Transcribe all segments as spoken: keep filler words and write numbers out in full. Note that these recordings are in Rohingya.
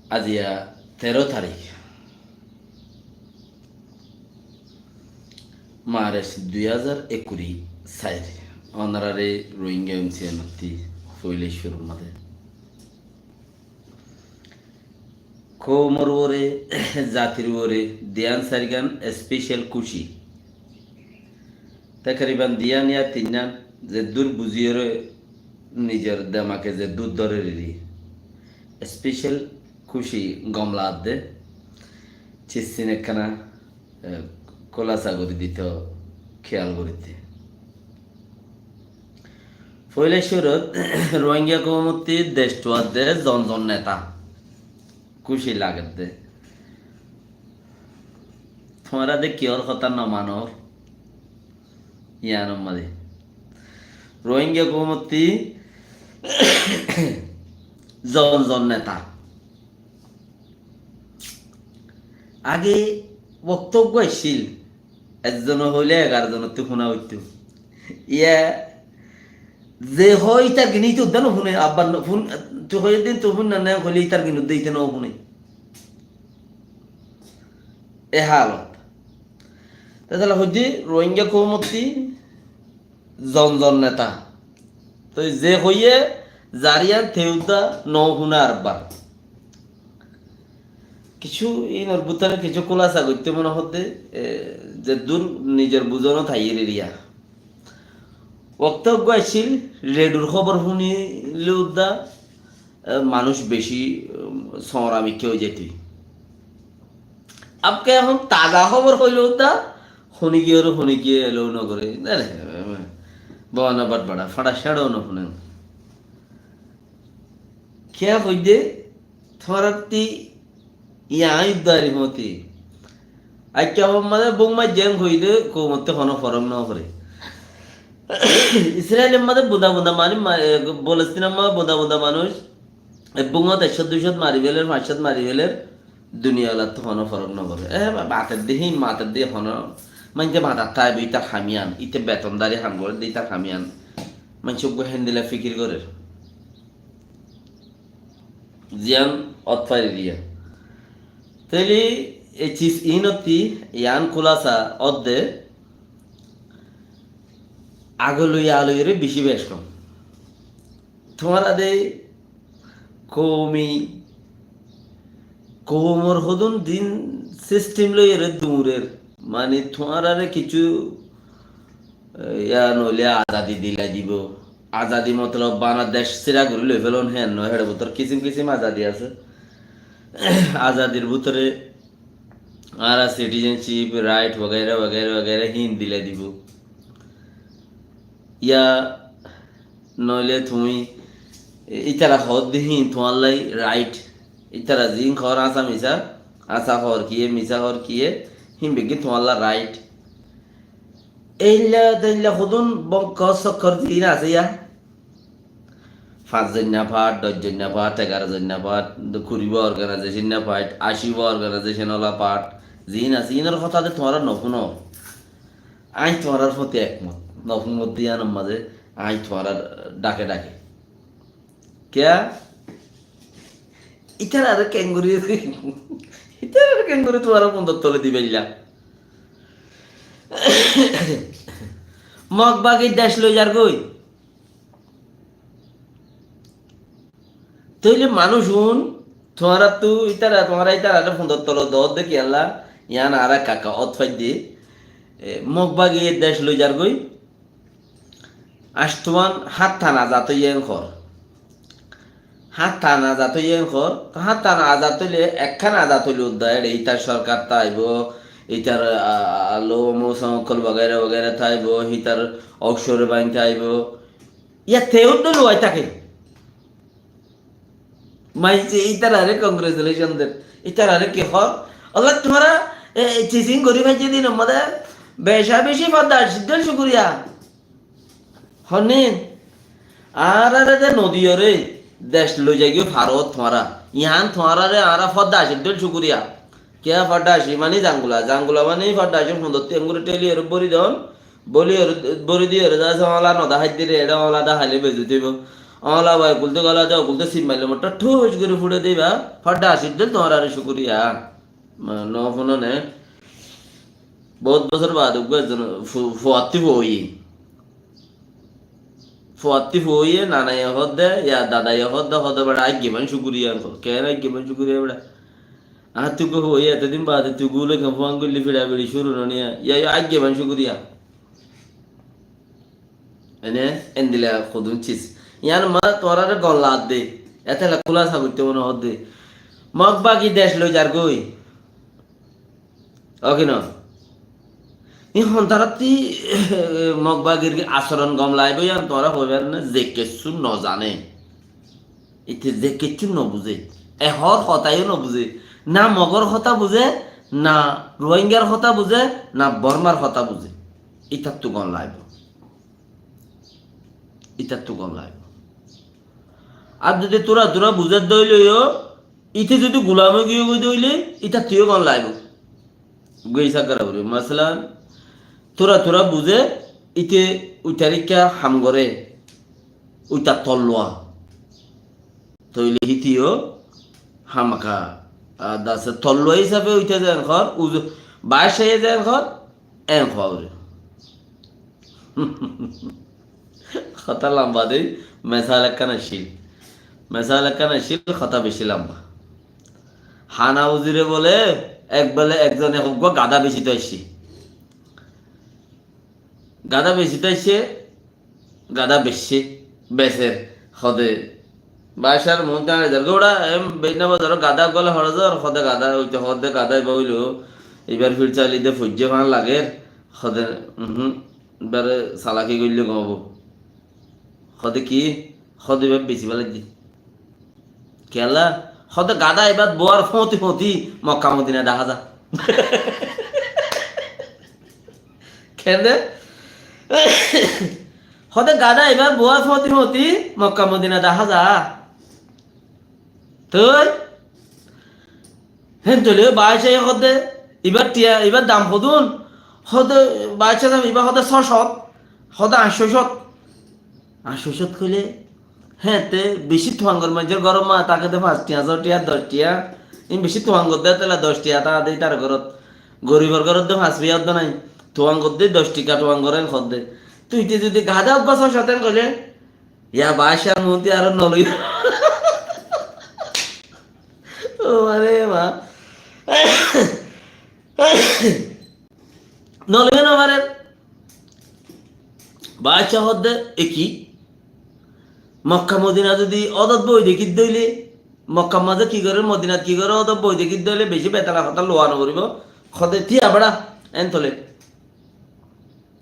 Aziya teró tarík, March dui házar ekkuri sair. Ónorare Rohingya M C N ottú foila cúrur mazé koumor uore, zatir uore diyan sairgán special kúci. Takriban diyan ya tinnan zeddúr buzíyore nizor demake zeddúr dórer eri. Special kúci gom laadde. Cissin ekkana, e, kúlasa gorí dito, kéyal gorí dite. Foila cúrut Rohingya koumottú dec tuadde zon zon neta. Kúci lagedde. Tuáñra de kiyór hotá no manor? Yián ot mazé Rohingya koumottú zon zon neta. Age wokto uggwá accíl, ezzone hoilé egaró zonottú fúna óito. Iya, ze hoó ítar gin íte uddá no fúne, abbar no fún, tui hoiyé din tui fúnna né hoilé ítar gin uddá íte no fúne. E hálot. Tetalla hoiddé Rohingya koumottú zon zon neta. Toi ze hoiyé zar yián te uddá no fúne ar abbar. Kissú inor bútore kissú kúlasa goittó mone hoddé, e, zeddúr nizor buzon ot aiyér eriya. Wokto uggwá accíl, redhur hóbor fúnile uddá, e, manúic beci, um, soñra mikká ói zaito. Abke ehón taza hóbor hoilé uddá, fúni giyóre fúni giyé elou no goré. Nare, bana bat bada, fada céço no fúne. Kiyá hoiddé, tuáñrattú yián uddá eri hoóti. Aikká hom mazé buk maijjé hoiddé, koumottú honó forók no foré. Israel or mazé bunda bunda manúic ma-, e, Palestine or mazé bunda bunda manúic, e, buk ot ekcót duicót mari féler, fañscót mari féler, duniyalattú honó forók no foré. E, ba-, bater di hín, mater di honó, maincé batar táibo, ítar ham yián, íte betondari ham goré de, ítar ham yián. Maincé uggwá héndilla fikir gorér. Ziyán ot fari diya. Tóile e cis inottí yián kúlasa ódde agoloi aloire beci bec kom. Tuáñra de koumi, koumor hodún din sistem loiyore duñrer. Mani tuáñrare kissú, e, yián óile azadi dilai dibo. Azadi motolob bana dec sira gorí loi felon héen no, héçe bútore kisim kisim azadi asé. Azadir bútore añára citizenship, right wagaira wagaira wagaira hín dilai dibo. Yá noóile tuñí ítara hoódde híin tuáñllai right. Ítara ziín hoór añsa misá, añsa hoór kiyé, misá hoór kiyé, híin beggín tuáñlla right. Éilla téilla hodún bokkor sokkor ziín asé yá. Fañs zoinna part, doc zoinna part, egaró zoinna part, kuribo organization na part, acibo organization ola part, ziín asé, iínor hotá de tuáñra nofúno. Aññí tuáñrar foti ekmot, nofúnodde yíanor mazé aññí tuáñrar dhake dhake. Kiyá? Ítarare keéngorí, ítarare keéngorí tuáñrar fundor tole dibailla? Mog bagi dec loi zargói. Tóile manúic un, tuáñrattu ítara, tuáñra ítarare fundor tolo doódde kiyólla, yián añára ekka ekka ót faidde, e, Mog bagiye dec loi zargói, añctuán háñttan azad óiye en hoór. Háñttan azad óiye en hoór, to háñttan azad óile, ekkán azad óile udda, eçe ítar sorkar táibo, ítar, a, a, lou mousom ókkol wagaira wagaira táibo, hítar offshore bank táibo, Yá te uddú luwai táke. Maincé ítarare congratulation der. Ítarare ki hoór? Ólla tuáñra, e, e, cheating gorí faijjé de inor mazé beca beci fodda acidde cúkuriya. Honnín? Añárare de nodiyóre dec loi zaigói faró tuáñra. Yián tuáñrare añára fodda acidde cúkuriya. Kiyá fodda aci mani zangula, zangula mani fodda aci fundottí engori théli ore bóri don, bóli ore, bóri di ore zase ola no dahai dire, eçe ola dahaile bezuti bo. Óla bái, kulde gola de, kulde sim maille motta thuc gori fure diba. Fadda asir del tuáñrare cukuriya. Ma, no funo ne. Bout bosor baade uggwá ekzon fu-, fuatti fuoye. Fuatti fuoye, nanaye hodde, ya dadaye hodde, hodde bera aigge man cukuriya. Ken aigge man cukuriya bera? Añáttu uggwá fuoye, etodin baade tui gule ken fuan goille fiçafiçi curu no niya. Ya, ya aigge man cukuriya. Ene, endilla hodún cis. Yián ma tuáñrare gom lagedde. Etella kúlasa goitte mone hodde. Mog bagi dec loi zargoi. Ó ki no? Í hontarátti Mog bagir asoron gom laibo yián tuáñra hoi faro ne, ze kessú no zane. Ite ze kessú no buze. Ehór hotá yó no buze. Na Mogor hotá buze, na Ruáingar hotá buze, na Bormar hotá buze. Ítattu gom laibo. Ítattu gom laibo. Ar zodi tura tura buzedde óile yó, íte zodi gulam ói giyói de óile, ítattu yó gom laibo. Goi sakkara gori. Masalan, tura tura buze, íte uitar ikká ham gore, uitar tolloa. Tóile híte yó hámaka, ah, dase tolloa hísafe uite zen hor, uzu-, baáccaye zen hor, en hor. Hotá lamba de, mesal ekkán accíl. Mesal ekkán accíl, hotá beci lamba. Hána uzire bole, ek bele ekzone uggwá gadá beci to aiccé. Gadá beci to aiccé, gadá beccé, becer, hode. Baáccar muúntu añári dór gura, em, beina bazarot gadá gole hore zar, hode gadá, uite hode gadá iba óilo, ibar fir sailé de foijjé fán lager, hode, uhum, ibare salaki goille gom óibo. Hode ki? Hode iba beci félai di. Kiyólla? Hode gadá ibat buar fóti fóti Mokka Modina dahá za. Kende? Hode gadá ibat buar fóti fóti Mokka Modina dahá za. Toi? Héen tóile baáccaye hode, ibar tiya, ibar dam hodún? Hode baácca dam, iba hode só cót, hode añctó cót. Añctó cót hoile, héen te beci tuáñgor manúcor górot ma táke de fañs tiya, só tiya, doc tiya. Ín beci tuáñgor de, tela doc tiya táke de ítar górot. Goribor górot de fañs fiya de nái. Tuáñgor de doc tika tuáñgor en hode. Tui te zodi gadá uggwá só cót en hoile, ya baácca muúntu aró no loiyo. Ó mare ma. No loiyo no mare. Baácca hode eki. Mokka Modina zodi ódot boi dekí de óile, Mokka mazé ki gore, Modinat ki gore, ódot boi dekí de óile, beci betala hotá loa no foribo. Hode tiya bera, en tole.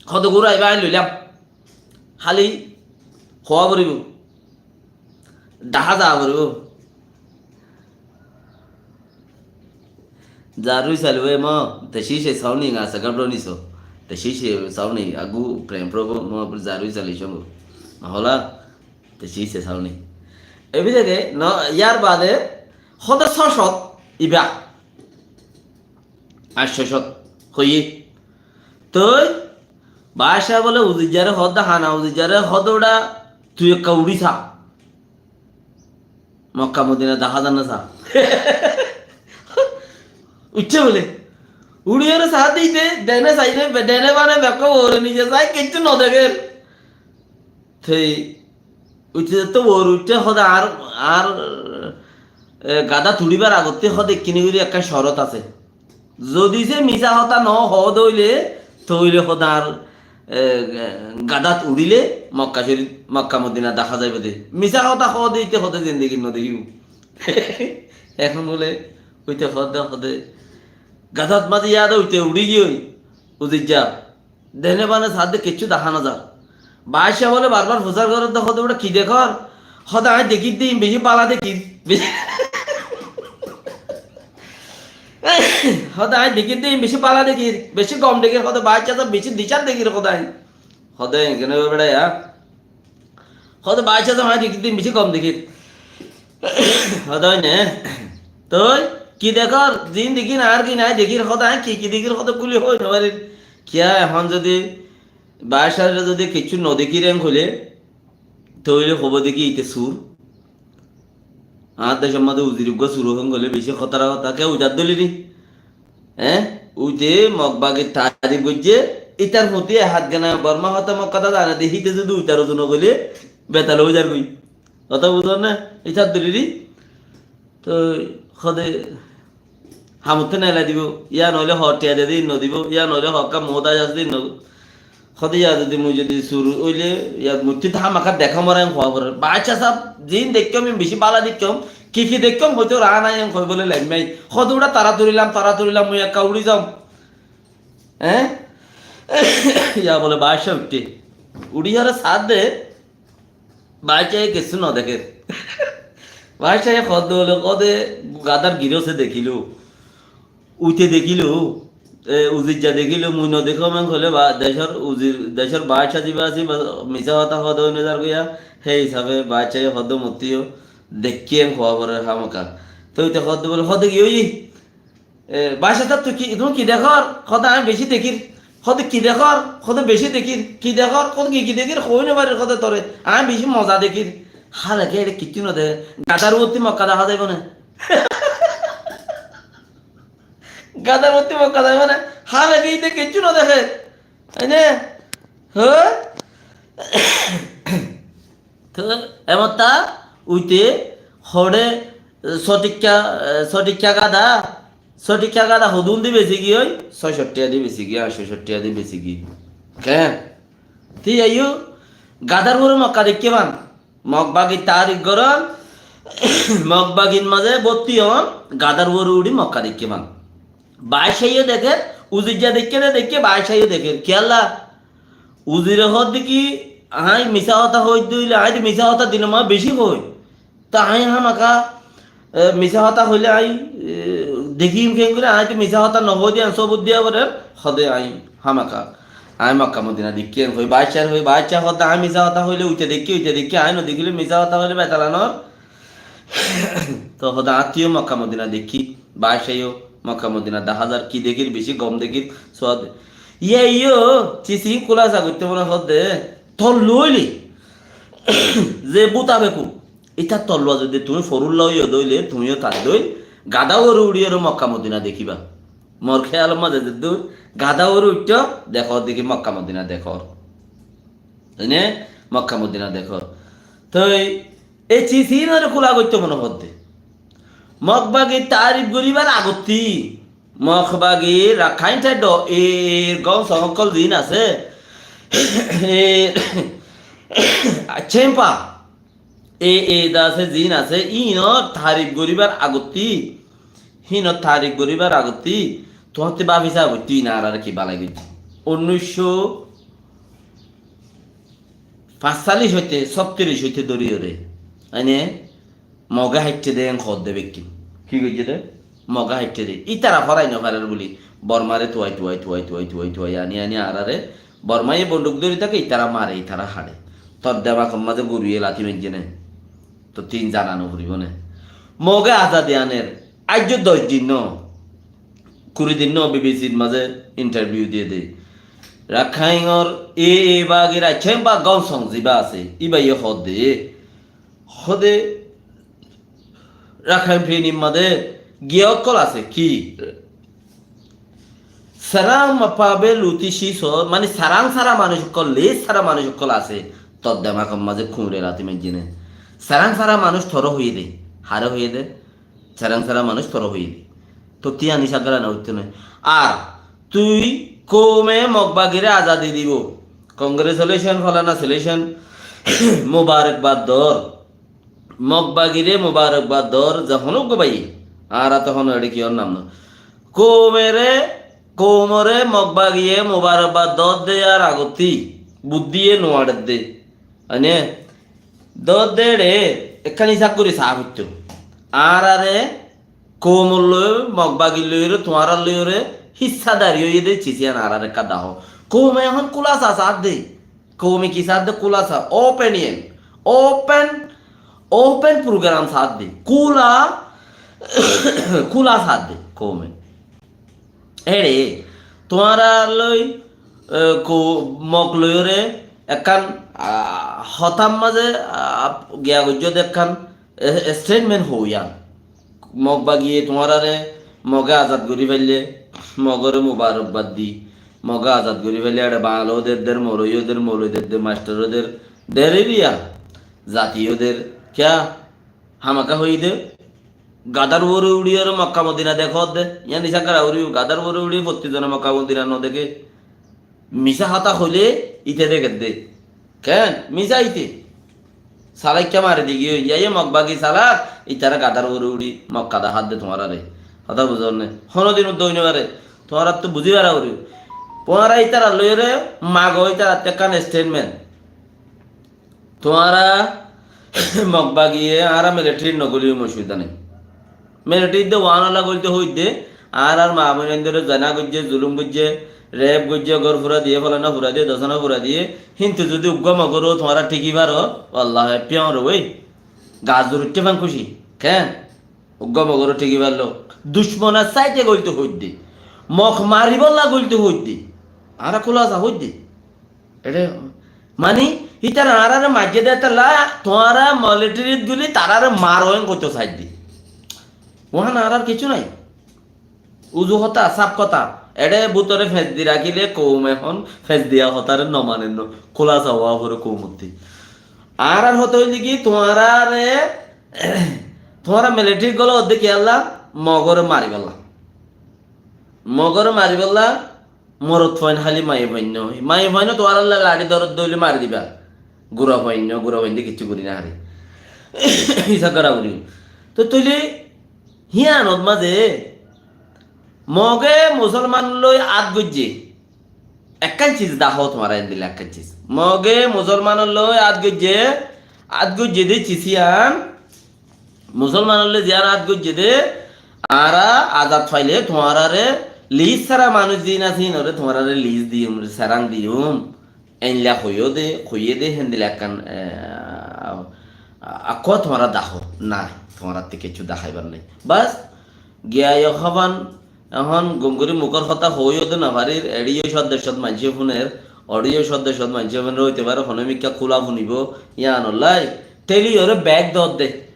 Hode gura iba ain loilam. Háli hoó foribó. Dahá za foribó. Zarui salibo mo, te cíce sauni nga sa gabro niso. Te cíce sauni agu prem probo mo zarui sali somo. Mahola, te cíce sauni. Ebi deke, no, yar bade, hode só cót iba. Añctó cót hoiye. Toi baácca bole uzijjare hode, hána uzijjare hode, ura tui ekka uri sa. Mokka Modina dahá za ne sa. Uicce bole. Uri ore sa dite, dene saile, be-, dene bane bekko ore nije sai, kessú no deker. Te uite to uore uite hode ar, ar, e, gadát uçíbar agotte hode ikkíni gori ekkán corot asé. Zodi se misá hotá no hoó de óile, tóile hode ar, e, gadát uçíle Mokka Corif, Mokka Modina dahá zaibo de. Misá hotá hoó de íte hode zindegit no dekíbo. Ehón bole uite hode hode gadát mazé yá de uite uçí giyói, uzijja. Dene bane saá de kessú dahá no zar. Baácca bole barbar fusár gorer de, hode, "Ura ki dekór?" Hode, "Añí dekír de ín beci bála dekír." Hode, "Añí dekír de ín beci bála dekír, beci gom dekír." Hode, "Baácca to beci dicár dekír," hode añí. Hode, "Enkene bera ya." Hode, "Baácca to añí dekír de ín beci gom dekír." Hode, "Ói ne? Toi ki dekór? Ziín dekír, añár ki nai dekír?" Hode, "Añí ki ki dekír?" Hode, "Kúli hoi no farir." Kiyá, ehón zodi baáccare zodi kessú no dekír en hoile, Tóile hoibó de ki íte sur. Añár decór mazé uzir uggúa sur ókkol óile beci hótara hotá. Ke uitar dóiliri? Eé? Uite Mog bagir tarif goijjé, ítar foti e hát gana Borma hotá Mokka dá zane de, híte zodi uitar uzu no goile, betal ói zargoi. Hotá buzón né? Ítar dóiliri? Toi hóde hamottú neelai dibo, yá noóile hoó thiañ de din no dibo, yá noóile hoó ekká muúdaj asé din no. Hóde yá zodi mui zodi sur óile, yá muttú to hámaka deká mora en hoó forer. Baácca sáb, ziín deikkóm, iín bicí bála deikkóm, ki ki deikkóm, hoito raá nái en hoi bóle laimmái. Hóde uçá tara turilam, tara turilam, mui ekká uçí zaum. Eé? Yá bóle baácca uiththé. Uçí yóre saá de, baáccaye kessú no dekér. Baáccaye hoódde bóle, hoóde gadár girosé dekílou, uite dekílou, e, uzijja dekílou, mui no dekóm en hoilé ba, decór uzir, decór baácca zibá asé, ba, misá hotá hoóde óine zargoi yá, hé hísafe baáccaye hoódde mottú yó dekkí en hoó forer hámaka. Toi uite hoódde bóle, hoóde ki óiye? E, baácca sáb, tui ki, tuñí ki dekór? Hoóde añí bicí dekír. Hoóde ki dekór? Hoóde bicí dekír. Ki dekór? Hoóde ki ki dekír? Hoói no farir hoóde toré. Añí bicí moza dekír. Hále ki eçé kiccú no deké. Gadár uottí Mokka dahá zaibó né? Gadár uottí Mokka zaibó né? Hále ki íte kiccú no deké. Ói né? Hé? Toi emottá uite hoçé, e, sóthikka, e, sóthikka gada, sóthikka gada hodún di besi giyói, sóico thiañ di besi giyói, añctho thiañ di besi giyói. Keén? Toi aiyó, gadár uore Mokka deikké fán. Mog bagi tarif goron, Mog bagir mazé bótti on, gadár uore uçí Mokka deikké fán. Baáccaye yó dekér, uzijja deikké de deikké, baáccaye yó dekér. Kiyólla? Uzire hoódde ki, añí misá hotá hoóidde óile, añí to misá hotá dilor mazé bicí hoói. Toi añí hámaka, e, misá hotá hoilé añí, e, dekím keéngorí, añí to misá hotá no hoóidde, añí sóbut diya forer, hoóde añí hámaka. Añí Mokka Modina deikké en hoói, baáccare hoói, baácca hoódde añí misá hotá hoilé uite deikké, uite deikké, añí no dekíle misá hotá hoilé betala no. Toi hoóde añáttu yó Mokka Modina deikké. Baácca yó Mokka Modina dahá zar, ki dekír, bicí gom dekír, suwad. Yá yó, cisí kúlasa goittó mone hoódde, tollu óile, ze búta beku, ítar tollu zodi tuñí forulla óiyo dóile, tuñí yó tar dóil, gadá uore uçí ore Mokka Modina dekíba. Mor kéyalor mazé zeddúr, gadá uore uiththó, dekór dekí Mokka Modina dekór. Ói né? Mokka Modina dekór. Toi, e cisí ínore kúla goittó mone hoódde. Mog bagir tarif goríbar agottí, Mog bagir Rakháin thaiddo, e, e, gom song ókkol ziín asé, e, accémpa, e, e, da asé, ziín asé, ínor tarif goríbar agottí, hínor tarif goríbar agottí, tuáñtte báfi saá foittó ín añáráre ki bálai goijjé. Unnícco fañscállic óite, sóttiríc óite dóri ore. Aine Moge háitte de en hoódde bekkín. Ki goijjé de? Moge háitte de. Ítara forai no farer buli. Bormare tuai, tuai, tuai, tuai, tuai, tuai, ani, ani añáráre. Bormaye bonduk dóri táke, ítara mare, ítara haçe. Tor demakor mazé guriye lati maijjé né. Tottún zana no foribó né. Moge azadi aner. Aijjó doc din no. Kuri din no B B C r mazé interview diye de. Rakháingor e, e bagir accémpa gom song ziba asé. Íbaye hoódde. Hoóde Rakháin Fínir mazé giya ókkol asé ki? Sarang mapabe luti siso, mani sarang sara manúic ókkol, les sara manúic ókkol asé. Tor demakor mazé kuñre lati maijjé né. Sarang sara manúic tore hoiyé de. Hare hoiyé de? Sarang sara manúic tore hoiyé de. Tottí ani sagara no hoittó né. Ar tui koume Mog bagire azadi dibo. Congratulation, falana selection. Mubarakbad dor. Mog bagire mubarakbad dor, ze honó uggwá báiye. Añára to honó eçé kiyór nam no. Koumere, koumore Mog bagiye mubarakbad dor de ar agottí, buddíye nuaçer de. Aine, dor de eçé, ekkán isab gorí saá foittó. Añárare koumor loi, Mog bagir loiyóre, tuáñrar loiyóre, híssadari óiye de cis iyan añárare ekka dahó. Koume ehón kúlasa saádde. Koume ki saádde? Kúlasa, open iyan. Open, open program saádde. Kúla, kúla saádde koume. Eçé, tuáñrar loi, e, kou-, Mog loiyóre, ekkán, ah, hotár mazé, ah, giya goijjó de ekkán, eh, statement hoóiyan. Mog bagiye tuáñráre Moge azad gorí faillé, Mogoré mubarokbad di, Moge azad gorí faillé, eçe bañal óder, der moloi óder, moloi der, der mastor óder, der eriya, zati óder, kiya? Hámaka hoiyí de, gadár uore uçí ore Mokka Modina dekó de, yián isá gora uçí, gadár uore uçí fottí zone Mokka Modina no deké. Misá hotá hoilé íte deké de. Ken? Misá íte. Salak ké mari di giyói, yá, yá Mog bagi salak, ítara gadár uore uçí Mokka dahá de tuáñráre. Hotá buzón né? Honodin uddá ói no fare. Tuáñrattú buzí fara uore. Tuáñra ítarar loiyóre mago, ítarattu ekkán statement. Tuáñra Mog bagiye añára military no goli, osubida nai. Military de uán ola golte hoidde, añárar ma boinaindore zena goijje, zulum goijje, rape goijje, gór fura diye, folaina fura diye, dosana fura diye, hintu zodi uggúa Mogoró tuáñra thíki faro, wallahi, piyañr ói, gas dur uiththé fan kúci. Ken? Uggúa Mogoró thíki farlo. Ducmonor saite golte hoidde. Mog maribólla golte hoidde. Añára kúlasa hoidde. Eçé, mani, ítara añáráre maijjé de tolla, tuáñra militaryt guli taráre maro, en hoitó saidde. Uán añárár kessú nai. Uzu hotá, saf hotá. Eçé bútore feñs di rakíle koum ehón feñs diya hotáre no manen no. Kúlasa ówa fore koumottí. Añárár hotá óilde ki, tuáñráre, tuáñra militaryt gola ódde kiyólla, Mogoré maribólla. Mogoré maribólla, morot fuain háli maiya fuain no. Maiya fuain no tuáñrálla laçí dórodde óile mari diba. Gura fuain no, gura fuain de kessú gorí no fare. Isá gora uçí. Toi tóile híyanot mazé Moge musolman loi át goijje. Ekkán ciz dahó tuáñra endilla ekkán ciz. Moge musolman loi át goijje, át goijje de ciz yián, musolman loi ziyán át goijje de, añára azad faile tuáñráre lis sára manúic zin asé, ínoré tuáñráre lis diyum, serang diyum. Eilla hoiyé de, hoiyé de, héndilla ekkán, eh, a-, a-, akkúa tuáñra dahó, nai, tuáñrattú kessú daháibar nai. Bas, giya yó háfan, ehón gom gorí mukór hotá hoói yó de no farir, eçé yó cót der cót maincé fúner, oçé yó cót der cót maincé fúner, óite fare honó mikká kúla fúnibo, yíanollá, téli yóre bek dódde.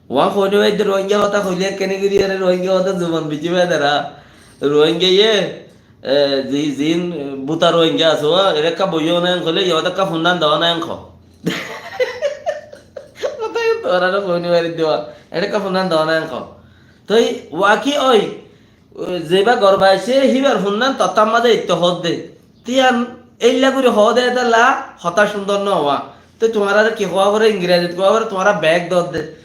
Uá hoói no faidde Rohingya hotá hoilé ekkene gorí, are Rohingya hotá zuban bicí bedera. Rohingya ye, e, zi-, zin, e, buta Rohingya asé, uá, ere ekka boiyó na en hoilé, yót ekka funnán dó na en ho. Hotá yó tuáñrare hoói no faidde uá, ere ekka funnán dó na en ho. Toi uá ki ói, zeba gorba aicé, híbar funnán tottár mazé eitto hoódde. Tíyan eilla gorí hoóde etolla hotá cúndor no uá. Te tuáñrare ki hoá goré, Ingrazit hoá goré, tuáñra bek dódde.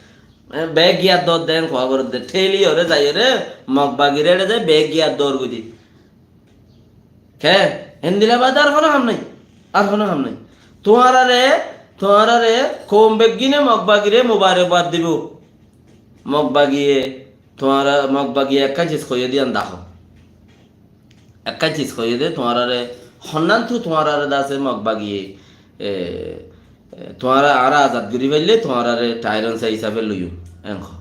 Eh, bek giyat dódde, en hoá goré de. Théli yóre zai yóre, Mog bagire eçé zai bek giyat dór goi di. Ke? Endilla bade ar hono ham nai. Ar hono ham nai. Tuáñrare, tuáñrare koum beggíne Mog bagire mubarakbad dibo. Mog bagiye, tuáñra Mog bagiye ekkán ciz hoiyé de yián dahó. Ekkán ciz hoiyé de tuáñrare, honnán tu tuáñrare dase Mog bagiye, e, e, tuáñra añára azad gorí faille tuáñrare tairon sa hísabe loiyum, en ho.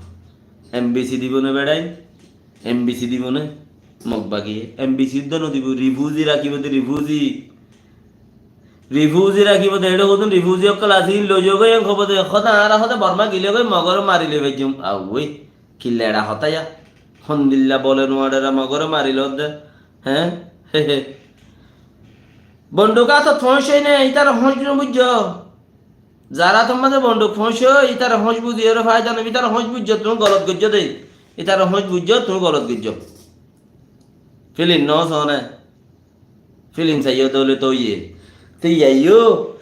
Em bi si dibo ne beçain? Em bi si dibo ne? Mog bagiye. Em bi si uddá no dibo, rifuzi rakíbo de, rifuzi. Rifuzi rakíbo de, eçé hodún rifuzi ókkol asé, ín loi zogói, en hobo de, hoda añára hoda Borma gile goi, Mogoré mari loi faijjum. Awoi, ki leça hotá ya? Hondilla bole nuaçera Mogoré mari lodde? Hé? He, he. Bonduk átot foóñsoi ne, ítara hoóñs no buijjó. Zar átor mazé bonduk foóñsoi, ítara hoóñs buziyóre faida no, ítara hoóñs buijjó, tuñí golot goijjó de. Ítara hoóñs buijjó, tuñí golot goijjó. Filim no sone. Filim saiyó de óile toiye. Te yaiyó.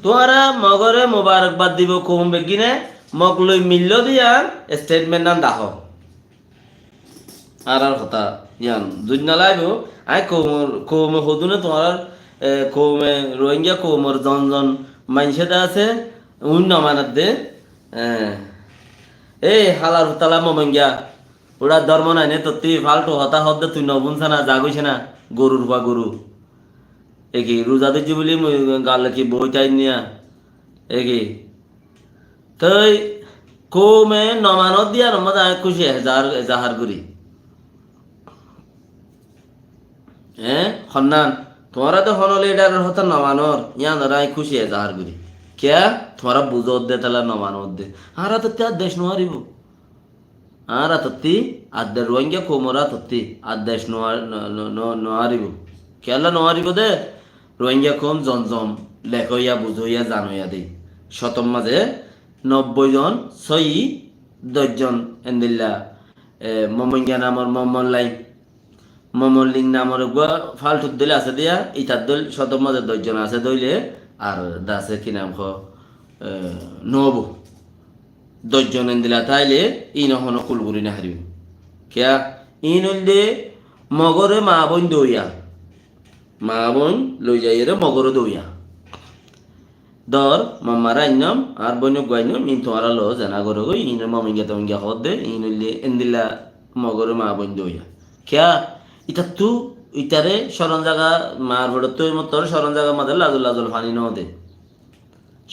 Tuáñra Mogoré mubarakbad dibo koum beggíne, Mog loi milló de yián statement nan dahó. Añárar hotá yián zuid no laibo. Añí koumor, koume hodúne tuáñrar, e, koume Rohingya koumor zon zon maincé de asé, uin no manar de. E, e, halar hotala momongiya. Uçá dormo nai ne tottí faltu hotá hoódde tui no fúnsa na, zagói se na, gorur fua goru. Eki ruza dóijje buli mui gale ki boi thaim niya. Eki. Toi koume no manodde yián mazé añí kúci ezahar, ezahar gorí. E, honnán. Tuáñra de hono lidar or hotá no manor, yíanoré añí kúci ezahar gorí. Kiyá? Tuáñra buzó de, tala no mano de. Añár átottí ar dec no aribó. Añár átottí, ar de Ruáingga koumor átottí ar dec no ar-, no, no, no, no aribó. Kiyólla no aribó de? Ruáingga koum zon zon lekóiya, buzóiya, zanoiya de. Cótor mazé nobboi zon sóiyi, doc zon endilla, e, Momongga namor Momon Laing. Momon Laing namor eggúa faltu dóil asé de, itar dóil cótor mazé doc zon asé de óile, ar de asé ki nam hoó, e, no óibo. Doc zon endilla táile íine hono kul gorí no faribó. Kiyá? Íin óilde Mogoré maa bóin doiya. Maa bóin loi zaiyóre Mogoré doiya. Dór, Mommaré ainnóm, añár bóin eggúa ainnóm, íin tuáñra loo, zená goró goi, íin Momongga Tomongga hoó de, íin óilde endilla Mogoré maa bóin doiya. Kiyá? Itattú, itaré coron zaga, maar foçottú ói mottor coron zagar mazé lazul lazul faní no de.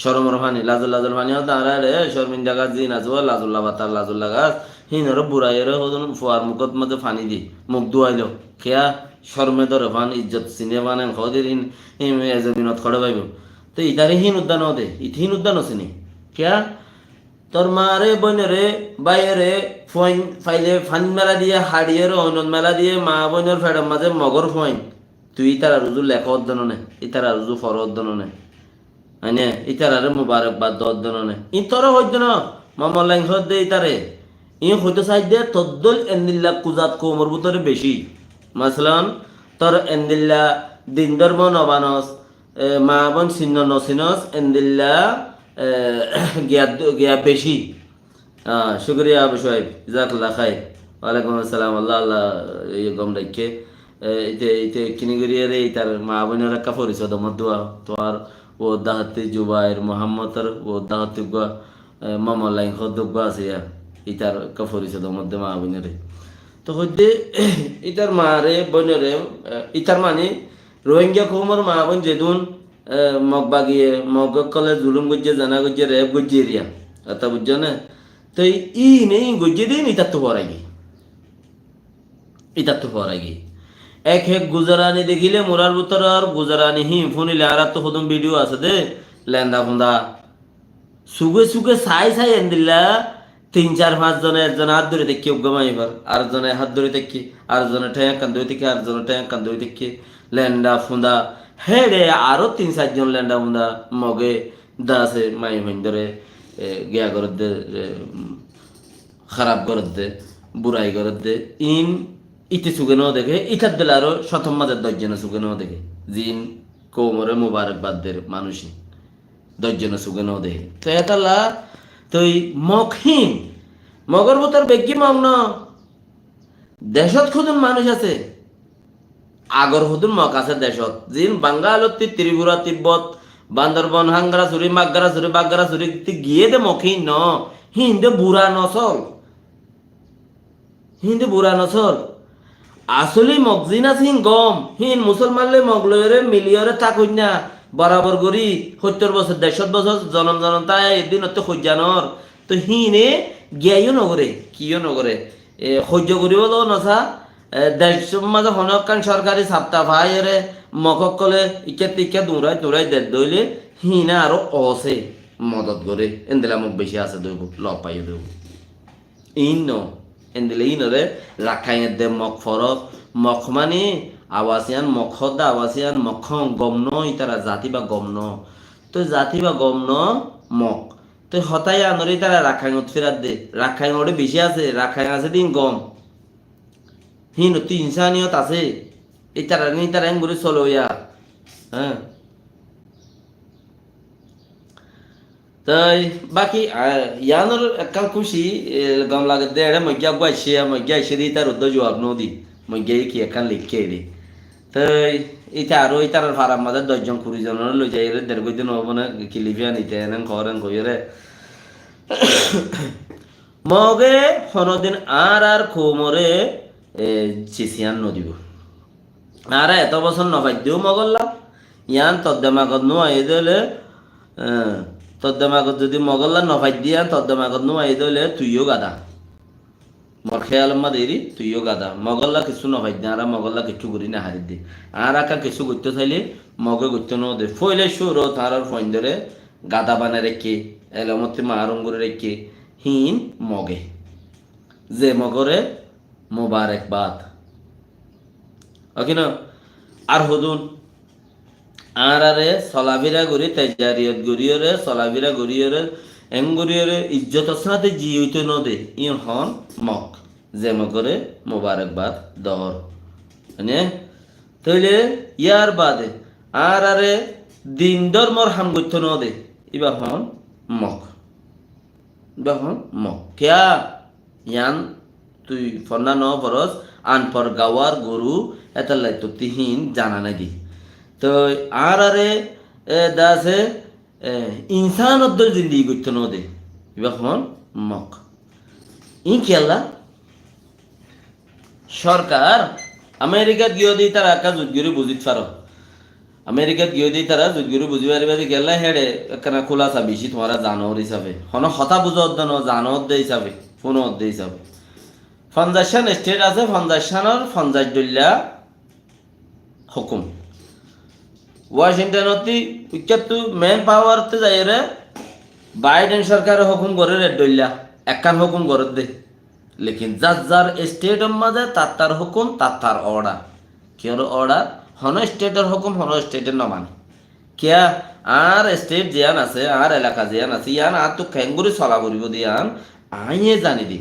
Coromor faní, lazul lazul faní hoó de añára ere, corminda gas ziín asé, ó lazulla bata, lazulla gas, híinoré buraiyóre hodún fuar mukót mazé faní di, muk dúwailo. Kiyá? Corme dóre fán, ijjot siné fán, en hoódir híin, híin e zobinot hoçé faibó. Te itaré híin udda no de, ite híin udda no siné. Kiyá? Tor maaré, bóinoré, báiyeré, fuain faile faní mela diye, haçiyóre oinot mela diye, maa bóinor feçor mazé Mogor fuain. Tui ítarar uzu lekó odde no né, ítarar uzu foró odde no né. Aine, ítararé mubarakbad do odde no né. Íin toré hoidde no, Momon Laing hoó de ítaré. Íin hoitó saidde toddóil endilla kuzat koumor bútore beci. Masalan, tor endilla din dórmo no manos, e, maa bóin sinno no sinos, endilla, e, giya, giya beci. Ah, cúkuriya Abu Cuaib, jazakallah khair. Walaikum assalam, Allah, Allah, iye gom raikké. E, ite, ite kini gorí ere itar maa bóinor ekká foriso do modde, tuáñr uodda hatti Jubair Muhammador uodda hatti eggúa, e, Momon Laing hoó de eggúa asé ya, itar ekká foriso do modde maa bóinore. To hoidde, itar maaré, bóinore, e, itar mani, Rohingya koumor maa bóin zedún, e, Mog bagiye, Mog ókkole zulum goijjé, zena goijjé, rep goijjé eriya. Hotá buijjó né? Te íine íin goijjé de íin itattú foraigiyé. Itattú foraigiyé. Ek ek guzarani dekíle murar bútoror guzarani híin fúnile añárattú hodún bidiyo asé de, lenda funda. Suge suge sai sai endilla tin sar fañs zone, ekzone át dóri táikke, uggúa maiyafua, ar zone hát dóri táikke, ar zone théng ekkán dóri táikke, ar zone théng ekkán dóri táikke, lenda funda, héçe aró tin sar zon lenda funda Moge dase maiyafuaindóre, e, giya gorédde, e, um, háraf gorédde, burai gorédde, íin ite suge no deké, itar dóilla aró cótor mazé doc zone suge no deké, ziín koumoré mubarakbad der manúic íin. Doc zone suge no de. Toi hétolla, toi Mog híin. Mogor bútore beggín Mog no. Decót hodún manúic asé. Agor hodún Mog asé decót. Ziín Bangalottí, Tripura, Tibbot, Bandorbon, Hangarasuri, Maggarasuri, Baggarasurittí giyé de Mog híin no. Híin de bura nosol. Híin de bura nosol. Asóli Mog ziín asé híin gom, híin Musolman loi Mog loiyóre miliyóre tákoinna, borabor gorí, hóittor bosór, dercót bosór, zonom zonom táiya, eddínottú hoijja noór. Toi híine giyá yó nogoré, ki yó nogoré. E, hoijja goríbólla nosá, e, decór mazé honó ekkán sorkari sapta faiyóre, Mog ókkole ikkáttú ikká duñrai duñrai dedde óile, híine aró osé modot goré, endilla Mog beci asé de óibo, lof faiyé de óibo. Íin no, endilla íinoré Rakhain edde Mog forot, Mog mani Awasiyan, Mog hoódde Awasiyan, Mog hoón gom no, ítara zati ba gom no. Toi zati ba gom no, Mog. Toi hotá yíanoré ítara Rakhainot firadde, Rakhain oré beci asé, Rakhain asé de íin gom. Híinottú insaniyot asé, ítararé ítara engorí soloiya. Há. Toi baki, ah, yíanor ekkán kúci, e, gom lagedde, eçé Moggá eggúa aiccé, Moggá aiccé de ítar uddúa juab no di, Moggá ki ekkán leikké de. Toi íte aró ítarar farar mazé doc zon kuri zonoré loi zaiyóre der goijjé no óibo né, ki lifiya nite enen hoór en hoiyóre. Moge honodin añárar koumoré, e, cisiyan no dibo. Añára eto bosór no faidde ó Mogolla, yián tor demagot no aiyé de óile, e, tor demagot zodi Mogolla no faidde yián tor demagot no aiyé de óile tui yó gada. Mor héyalor mazé eri, tui yó gada. Mogólla kessú no faidde, añára mogólla kessú gorí no faridde. Añára ekkán kessú goittó sailé, moge goittó no de. Foila cúrut añárar fuaindóre gada banai raikké, elómottú marum gorí raikké, híin moge. Ze mogoré mubarekbad. Óke no? Ar hodún, añáráre solafira gorí, tejariyot goríyoré, solafira goríyoré, en goríyoré, ijjotor sáñte ziyóito no de, íin hoón mog. Ze mogoré mubarekbad dor. Mane, tóile yar bade añáráre din dórmor ham goittó no de, íba hoón mog. Íba hoón mog. Kiyá? Yián tui fonná no foros, anfor gawar goru, étalla tottí híin zana nai de. Toi añáráre, e, de asé, e, insánor dóilla zindigi goittó no de. Íba hoón mog. Íin kiyólla? Sorkar Amerikat giyóde ítara ekká zut gorí buzít faro. Amerikat giyóde ítara zut gorí buzí faribá de kiyólla, héçe ekkán kúlasa bicí tuáñra zanor hísabe. Honó hotá buzó de no, zano de hísabe, fúno de hísabe. Fonzaic cán estet asé, fonzaic cánor fonzaic dóilla hókum. Washingtonottú, ikkáttú men pawarottú zaiyóre Baiden sorkare hókum gorér ek dóilla, ekkán hókum gorér de. Lekin zar zar estetor mazé tattar hókum, tattar odar. Kiyór odar? Honó estetor hókum honó estete no mane. Kiyá? Añár estet ziyán asé, añár elaka ziyán asé, yían añáttu keéngorí sola foribó de yían aññí zani de.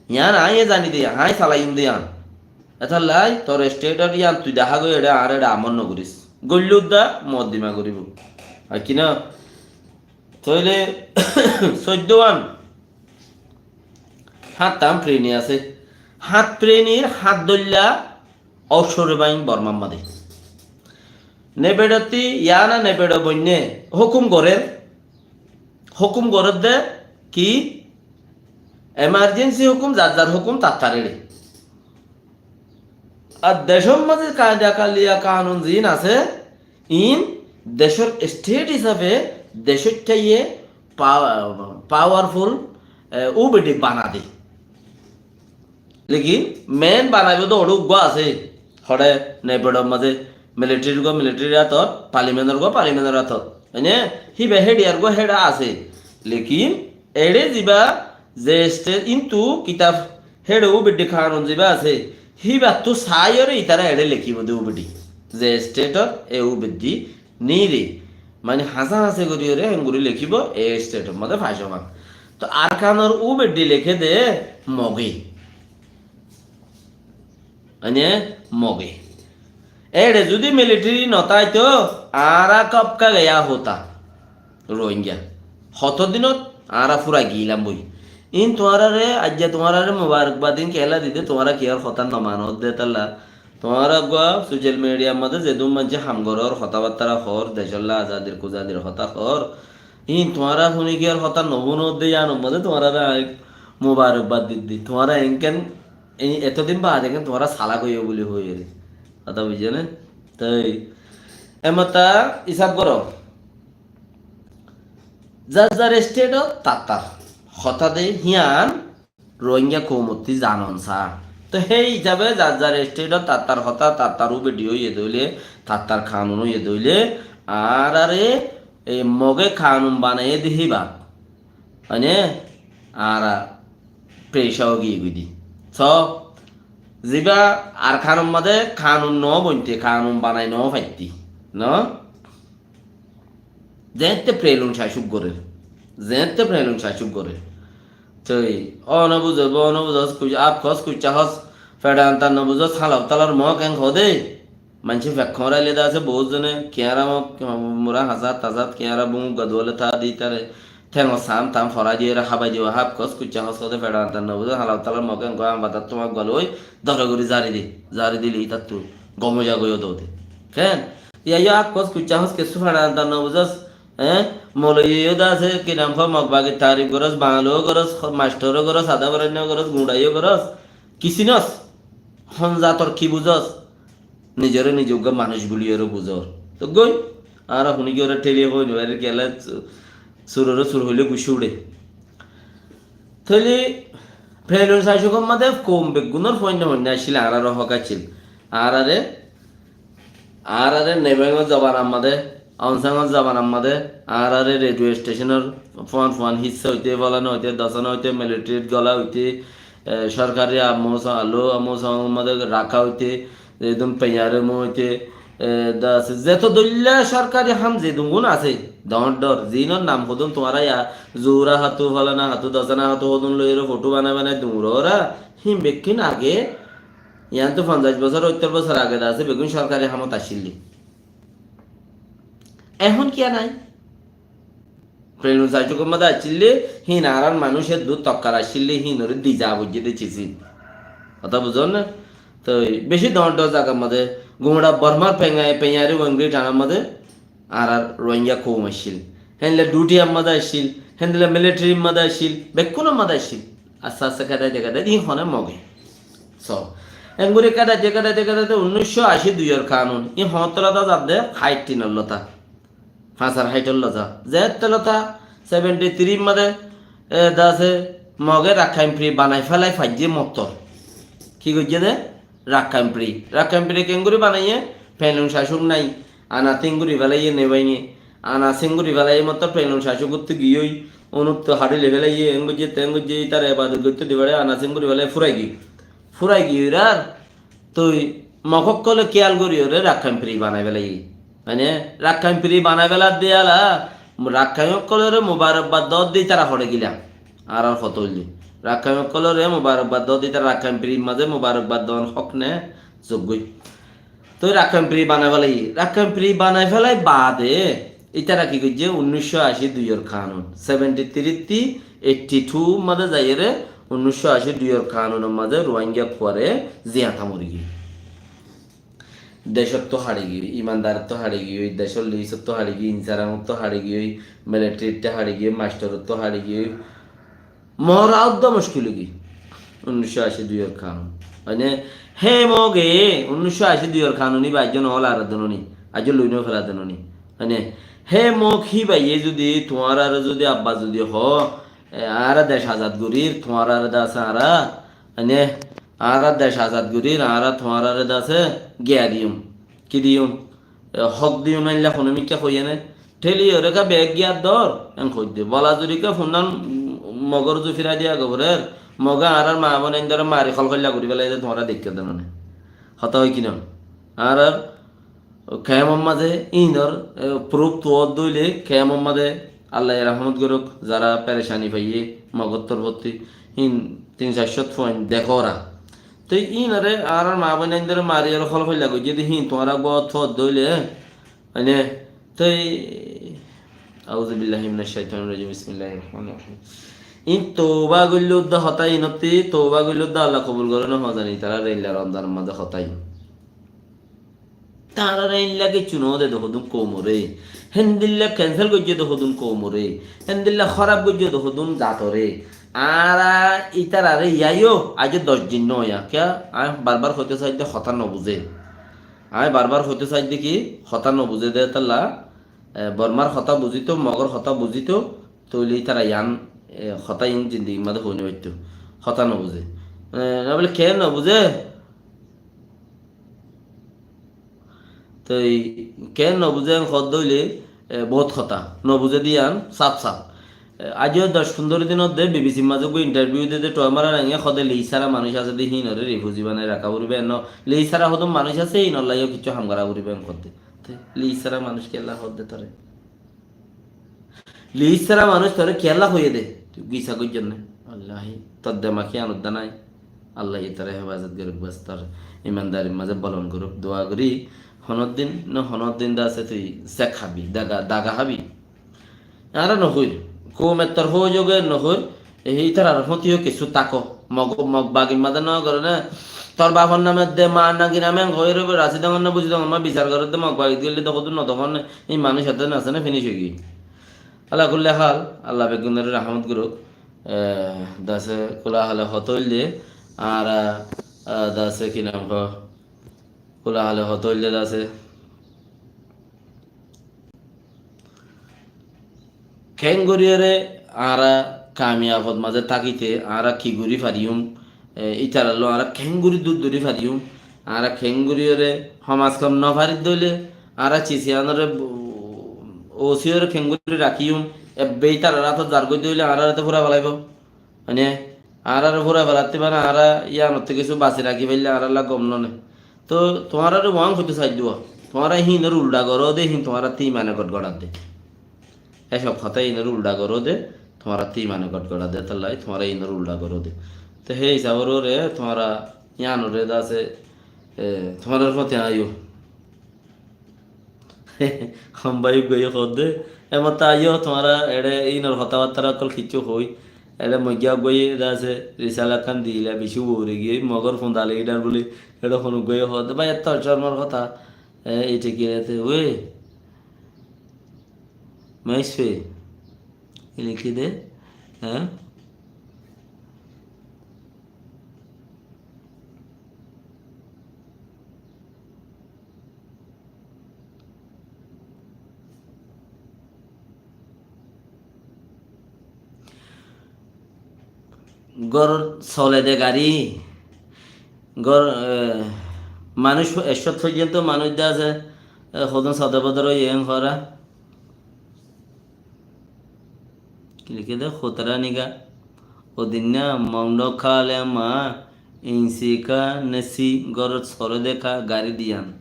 Yían aññí zani de, aññí salaiyum de yían. Étalla tor estetor yían tui dahá goi eçé añáre eçé amor no goris. Goillé udda moddima goribó. Ar ki na? Tóile soiddó wán. Háñttam preni asé. Háñt prenir háñt dóilla óucor bain Bormar mazé. Nebeçottí yían a nebeço boinné hókum gorér. Hókum gorér de ki? Emarjensi hókum, zar zar hókum tattar eçé. Ar decór mazé kaida kaliya kanun ziín asé, iín decór estet hísabe decór tháiye pa-, pawarful, e, ubedi banade. Lekin men banaibó de oçé uggúa asé, hoçé nebeçor mazé militerir uggúa militerir átot, parliamentor uggúa parliamentor átot. Mane, híba héçiyar uggúa héça asé. Lekin eçé ziba ze estet, kintu kitab héçe ubedi kanun ziba asé, híbattú saiyóre itará eçé lekíbo de ubedi. Ze estetor e ubedi nire. Mane hañsá hañsé goríyore héngorí lekíbo, e estetor mazé faicóman. Toi Arkanor ubedi leké de Moge. Mane Moge. Eçe zudi militeri no táito, añára kobka geya hota. Rohingya. Hoto dinot añára fura gilam boi. In tuáñrare, aijja tuáñrare mubarakbad in kiyólla dide, tuáñra kiyór hotá no manodde talla. Tuáñra eggúa social media mazé zedún maincé ham gorór, hotábattara hoór, decólla azadir kuzadir hotá hoór. In tuáñra fúni kiyór hotá no fúnodde, iyanor mazé tuáñrare añí mubarakbad diddi. Tuáñra enkén, ei etodin baade enkén tuáñra salak óiyo buli hoiyóre. Hotá buijjó né? Toi, emata isab goró. Zar zar state ot tattar hotá de híyan Rohingya koumottí zanon sa. Toi hé hísabe zar zar state ot tattar hotá, tattar ubedi óiye de óile, tattar kanun óiye de óile, añárare e Moge kanun banaiyé de híba. Mane, añára pereca ói giyé goi de. So, ziba Arkanor mazé kanun no bointé, kanun banai no faittí, no? Zeéñtte prelun cacuk gorér. Zeéñtte prelun cacuk gorér. Toi, o no buzos, bo no buzos, kuc-, ap hos, kucca hos, feçan tan no buzos, hala utalar mok en hode. Maincé fek horaile de asé, bout zone, kiyára mok, mura hasat tasat, kiyára bung gadwale ta di tare, thengo sam tam forai diyore habai dibo, ap hos, kucca hos hode, feçan tan no buzos, hala utalar mok en hode, am batat toma gwaloi, dore gori zari di, zari dile itattu, gomo jagoi o dode. Ken? Iya, iya, akkos kucca hos kessú feçan tan no buzos, eh? Moloiyo de asé, ki nam hó, Mog bagir tarif goros, Bangalo goros, mastor goros, ada borainna goros, guñçaiyo goros. Ki sinos? Hon zator ki buzos? Nizore nize uggúa manúic buliyore buzor. Toi goi, añára huni ki ore theliye hoi no, ere gele su-, surore sur hoile gucci uçe. Tóile Pelun sacók or mazé koum beggúnor fuainna fuainna accíl, añárar hók accíl. Añárare, añárare Nebeng or zobanar mazé, Aung San or zobanar mazé, añárare radio station or fuan fuan hissa óite, folana óite, dosana óite, military t gola óite, e, sorkari amousa, alo amousa mazé raká óite, zedún peñare muite, e, da asé, zeto dóilla sorkari ham zedún asé, doñr doñr, zinor nam hodún tuáñra ya, zura hatu, folana hatu, dosana hatu hodún loiyóre foto banai banai duñrora, hín bekkún age, yián to fonzaic bosór, óttor bosór age da asé, beggún sorkari hamot accíl. Ehón kiyá nai? Pelun sacók or mazé accíl, hín añárar manúic eddúr tokkar accíl, hínore diza boijjé de cici. Hotá buzón né? Toi beci doñr doñr zagar mazé, gumora Bormar peña-, peñari wengri thanar mazé añárar Rohingya koum accíl. Héndilla duty ar mazé accíl, héndilla military r mazé accíl, bekkún or mazé accíl. Aste aste kedaite kedaite, ín hone Moge. So, engori kedaite kedaite kedaite unnic cót ací dui or kanun, ín hoñttor lota zadde, háit tin or lota. Fañs ar háit or lota. Zetté lota seventy three r mazé, e, da asé, Moge Rakkhain Free banai félai faijjé mottor. Ki goijjé de? Rakkhain Free. Rakkhain Free kengori banaiyé? Pelun sacók nai. Ana tin gori félaiye Nebange. Ana tin gori félaiye mottor Pelun sacók ottu giyói. Onuttu haçi loi félaiye, en goijjé, ten goijjé, itar ebadot goittó dibar, ana tin gori félaiye furai giyói. Furai giyói ar Toi Mog ókkole kiyal goríyore Rakkhain Free banai félaiye. Mane, Rakkhain Free banai félar de yala, Rakkhain ókkolore mubarokbad dódde ítara hoçé gila. Añárar hotá óilde, Rakkhain ókkolore mubarokbad dódde ítara Rakkhain Free r mazé mubarokbad don hók ne zoggói. Toi Rakkhain Free banai félaiye. Rakkhain Free banai félai baade, ítara ki goijjé? Unnic cót ací dui or kanun, seventy three ttu eighty two r mazé zaiyóre, unnic cót ací dui or kanun or mazé Rohingya kuare ziyata mori giyói. Decóttu haçi giyói, imandar ottu haçi giyói, decór lease ottu haçi giyói, insurance ottu haçi giyói, military ottu haçi giyói, mastor ottu haçi giyói, mora udda muckil ói giyói. Unnic cót ací dui or kanun. Mane, hé Moge, unnic cót ací dui or kanun íba aijjó no hola ar denoni, aijjó loi no fela denoni. Mane, hé Mog híbaye zudi, tuáñrare zudi, abba zudi ho, e, añára dec azad gorir, tuáñrare da asé añára, mane, añára dec azad gorir, añára tuáñrare da asé giya diyum. Ki diyum? E, hók diyum, éilla hono mikká hoiyé né? Théli yore ka bek giyar dor, en hoidde. Bola zuri ka funnan Mogor zu firai diya goborer, Moge añárar ma boin endore mari hol hoilla gori félai de, tuáñra deikká de none. Hotá hoi ki no? Añárar kemor mazé inor, e, proof tuwar dóile kemor mazé Allah ye rahmot goruk, zara perecani faiye Mogor torfotti, hin tin sair cót fuain dekóra. Toi inore añárar ma boin endore mari ar hol hoilla goijjé de, hin tuáñra gua tuwar dóile, Mane, toi, auzubillahi minash shaitanir rajim, bismillahir rahmanir rahim. In touba goille udda hotá in otti, touba goille udda Allah kobul gore no hozani, tarare illa Ramzanor maze hotá in. Tarare illa kiccu no de do hodun koumore. Hendilla cancel goijje do hodun koumore. Hendilla horab goijje do hodun zatore. Ara itarare yayo, aje doc din no ya. Kya? Ami barbar hoite saidde hotá no buze. Ami barbar hoito saidde ki, hotá no buze de talla, e, Bormar hotá buzito, Mogor hotá buzito, toile itara iyan, e, hotá in zindigir maze hoi no faitto. Hotá no buze. E, no bole, ke no buze? Toi ke no buze en hot doile, e, bout hotá. No buze de iyan saf saf. E, aijjo doc pondro din de B B C r maze goi interview de de tuwa marar enge hode list sara manuc ase de hinore refugee banai raka foribo en no. List sara hodun manuc ase, hinor laiyo kiccu ham gora foribo en hode. Te list sara manuc kiyalla hode tore? List sara manuc tore kiyalla hoiye de? Tui gisa goijjon ne? Wallahi, tor demak iyan udda nai. Allah ye tore hefazot goruk, bas tor imandarir maze bolon goruk. Dua gori, honodin no honodin da ase tui sek habi, daga, daga habi. Añára no hoir, koume tor hoi joge no hoir, e, itarar foti o kessú tako. Mog, Mog bagir maze no gore ne. Tor bafor name de, mar nagi name en hoi robe, rasi dongor na buzi dongor ma bisar gore de, Mog bagit gele de hodun no dongor ne. Ei manuc ete no ase ne, finish oi giyoi. Ala kulli hal, Allah beggunore rahmot goruk. E, dase kula hale hot oile, añára, e, dase ki nam ho, kula hale hot oile dase. Kengoriyore añára kamiyabot mazé tákite añára ki gorí fariyum, e, ítarar lói añára keéngorí dur dóri fariyum, añára keéngorí ore homaz hom no farir dóile, añára cisiyanore, o, osi ore keéngorí rakiyum, ebbe ítarar átot zargói dóile añáráre to fúrai felaibó. Mane, añáráre fúrai felaitté mane añára yíanottú kessú basi rakí faille añárálla gom no né. Tóu tuáñráre uán hoitó saidde, tuáñra híinor uldha goró de, híin tuáñrattú imane gotgoradde. E sób hotá inor uldha goró de, tuáñrattú imane gotgoradde, étalla tuáñra inor uldha goró de. Te hé hísaboré tuáñra iánore de asé, e, tuáñrar foti aiyó. Hom bái uggúaye hoódde, e motá aiyó, tuáñra eçé inor hotábattára ókkol kiccú hoói. Eçé moigga uggúaye de asé, risala ekkán dila, bicí uore giyé, Mogor funda lidar buli, eçé hon uggúaye hoódde, bái, ettó cormor hotá, e, ite ki ete, ué. Maisfe. Ki likí de? Há? Górot sole de gari. Gór, e, manúic, ekcót foijjonto manúic de asé, e, hodún sodor bodor óiye en hora. Ki likí de, hotara niga. Odinna mongdo kale ma, insi ka nesi, górot sole de ka, gari diyan.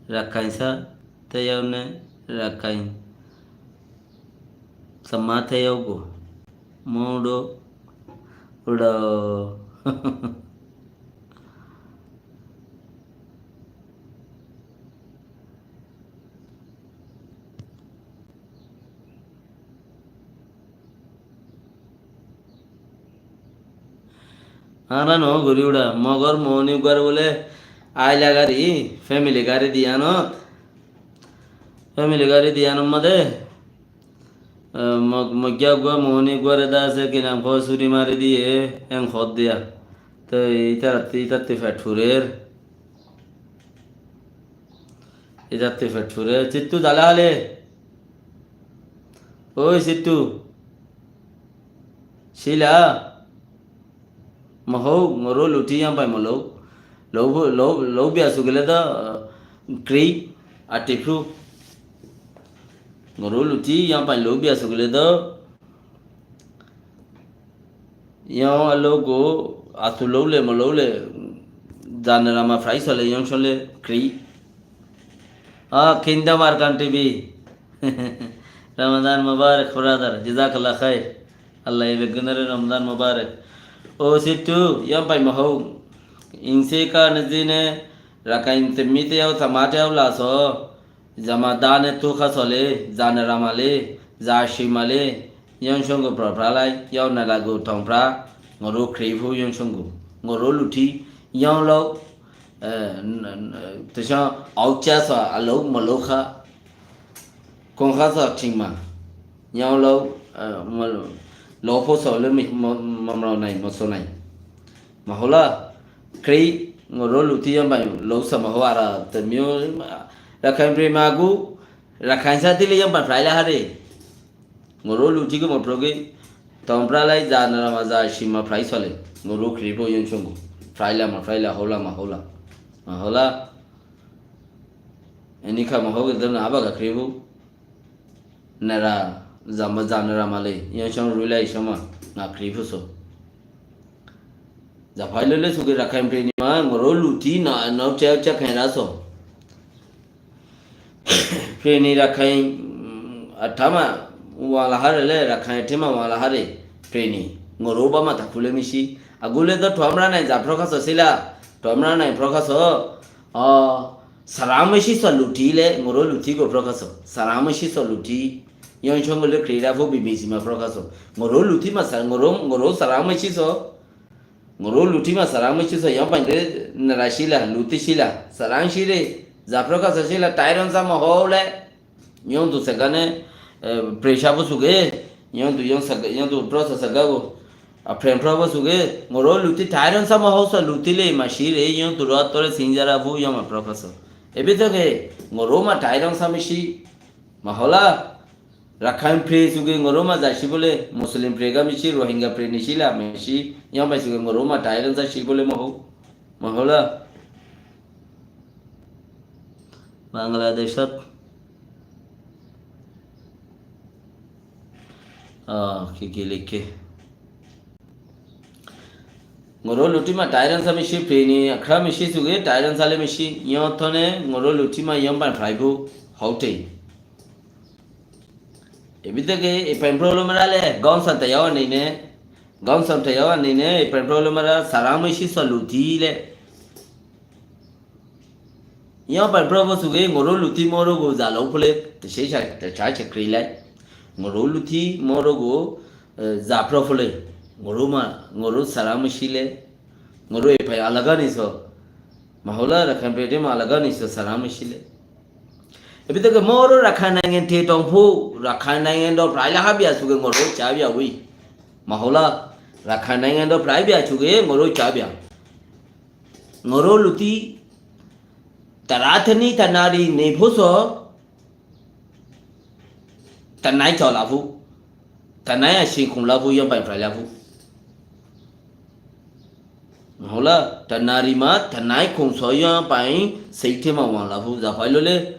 Rakkain sa teyau ne, Rakkain sa ma teyau go. Modo udo. Añára no gorí uça, Mogor Mohoni uggwar bóle aila gari, family gari diyanot, family gari diyanot made, e, Mog-, Mogya uggwa, Mohoni uggware de asé, ki nam hoó, suri mari diye, en hoó diya. Te itattú, itattú fet furer. Itattú fet furer. Sittu dala hale. Oi Sittu. Sila. Mohó, ngoró luthí yían bai moló. Lou, lou, lou biya sugile do, kri, ati fru. Ngoró luthí yían bai lou biya sugile do. Yó alógo atu lóule mo lóule, zane rama frai sole yó sole kri. Ah, Kingdom Arkan T V. Ramadan Mubarak, brother. Jazakallah khair. Allah ye beggúnore Ramadan Mubarak. Ó Sittu, yó bai mo hó. Inse ka nezine, Rakhain te mite yó tamate yó laso. Zama dane tuka sole, zane ramale, za shimale, yon shongo pra pra lai, yon nalago tong pra, ngoro krifu yon shongo, ngoro luthi, yon lo, eh, n-, n-, tesa aucha sa alo maloka, kongka sa chingma, yon lo, eh, mal-, lopo sa le mi, mo-, mamro nai, moso nai. Mahola, kri, ngoro luthi yon bai, lo sa maho ara, temio, Rakhain pri magu, Rakhain sa dile yam pa fry la hare. Ngoro luthi ko motro ke, tompra lai za narama za shima fry sole. Ngoro kribo yon chongo. Fry la ma fry la hola ma hola. Ma hola. Eni ka ma hoge dem na abaga kribo. Nara zama za nara male. Yon chong rui lai shoma. Na kribo so. Za fry lele suge Rakhain pri ni ma. Ngoro luthi na, na ucha ucha khain ra so. Preni Rakhain, mm, atama wala hare le, Rakhain atima wala hare. Preni. Ngoro ba mata kule misi. Agule do tomra nai za prokaso sila. Tomra nai prokaso. Ah, saramisi so luthi le, ngoro luthi go prokaso. Saramisi so luthi. Yon chongo le krira fo bibisi ma prokaso. Ngoro luthi ma sa, ngoro, ngoro saramisi so. Ngoro luthi ma sarang ma chiso yam pañ de nara shila, luthi shila. Sarang shire, za proka sa shila, tairon sa ma hole. Yon tu segane, eh, presha bo suge. Yon tu yon saga, yon tu prosa saga bo. A pren pro bo suge. Ngoro luthi tairon sa ma ho sa luthi le ma shire. Yon tu ro tore sinjara fu yon ma proka sa. Ebi to ke, ngoro ma tairon sa ma shi. Ma hola. Rakhain pre suge ngoró ma zasí bóle, Muslim pre ga micí, Rohingya pre nicí la micí, yámpai suge ngoró ma tairan zasí bóle mohó, mohóla. Bangladeshot, ah, ki ki liké? Ngoró luthí ma tairan sa micí, pre ni akhra micí suge tairan sale micí, yótone ngoró luthí ma yómpai phraibu hóte. Ebi deke e pen problem rale, gom san tayawa nine, gom san tayawa nine, e pen problem ra sarang micí so luthí le. Yómpai probo suge ngoró luthí moro go zalo fule, te se sa, te sa se krilai. Ngoró luthí moro go, eh, za pro fule. Ngoró ma, ngoró sarang micí le. Ngoró epai alaga niso. Mahóla Rakhain pede ma alaga niso sarang micí le. Ebi deke moro Rakhain naingen te tong fo, Rakhain naingen do prai la habia suge ngoró chabia wi. Mahóla Rakhain naingen do prai bia suge ngoró chabia. Ngoró luthí tara tani tanari ne fo so, tanai cho la fo, tanai a sin kun la fo, yómpai prai la fo. Mahóla tanari ma tanai kun so yómpai seite ma wan la fo, za fai lole.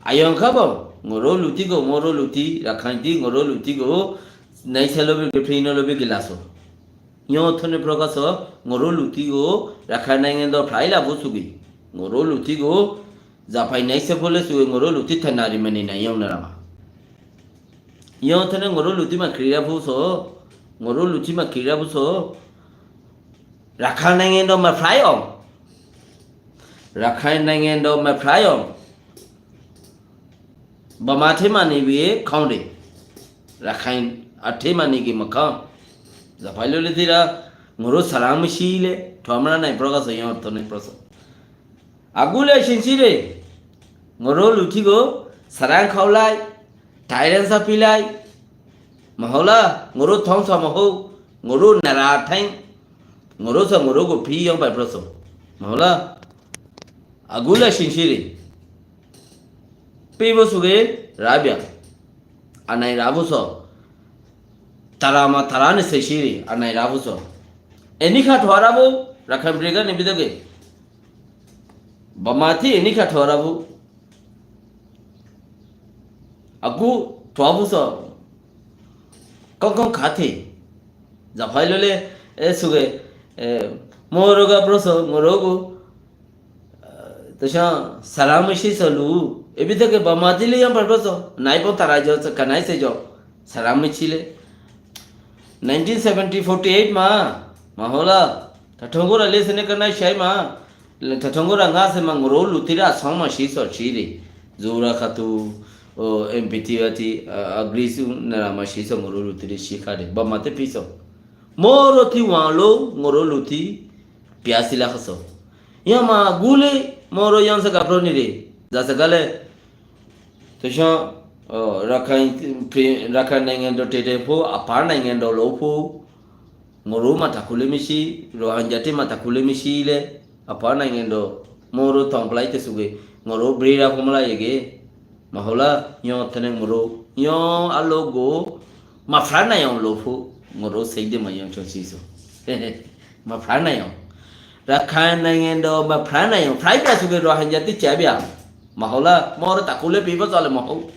Ayong kabo, ngoró luthí go, moro luthí, Rakhain di ngoró luthí go, nai se lobe ge, phi no lobe ge la so. Yótone prokaso, ngoró luthí go, Rakhain naingen do prai la fo suge. Ngoró luthí go, za fai nai se fole suge ngoró luthí tanari mani nai yóng narama. Yótone ngoró luthí ma kira fo so, ngoró luthí ma kira fo so. Rakhain naingen do ma prai ong. Rakhain naingen do ma prai ong. Bama the mani bi kaunde. Rakhain a the mani ki ma kaun. Za fai lole tira, ngoró sarang micí le, thomra nai prokaso yótone proso. Agule sinsire, ngoró luthí go, sarang khaulai, tairan sa pilai, mahóla, ngoró thong sa mohó, ngoró nara thain, ngoró sa ngoró go phi yómpai proso. Mahóla, agule sinsire. Pibo suge rabia. Anai rabu so. Tara ma tara ni sesiri, anai rabu so. Eni kha thwara bu, Rakhain brega ni bidoge. Bamati eni kha thwara bu. Agu thwa bu so. Kong kong kha thi. Za fai lole, e suge, e, moro ga proso, moro gu. Tósa sarang micí so lu. Ebi deke Bamati le yómpai proso. Nai pon tara jo, kanai se jo. Sarang micí le. Nineteen seventy, forty-eight ma. Mahóla. Tathongora le sene kanai sai ma. Tathongora nga se ma ngoró luthí ra song ma sí so sí re. Zura khatu, o, M P T wati, a, Agrisu nara ma sí so ngoró luthí re sí kha re. Bamati piso. Moro thi wan lo ngoró luthí. Piasila khaso. Yama gule moro yangsa gaproni re. Jasa gale. Tósa, o, Rakhain, pri-, Rakhain naingen do tete fo, Apar naingen do lo fo. Ngoró ma thakule micí, Rohingya te ma thakule micí le. Apar naingen do moro thongplai te suge. Ngoró brera fomla yege. Mahóla, yó tene ngoró, yó alo go, mafra nai yó lo fo, ngoró seide ma yó chon siso. Mafra nai yó. Rakhain naingen do mafra nai yó. Frai bia suge Rohingya ti chabia. Mahóla, moro thakule pibo sole mohó.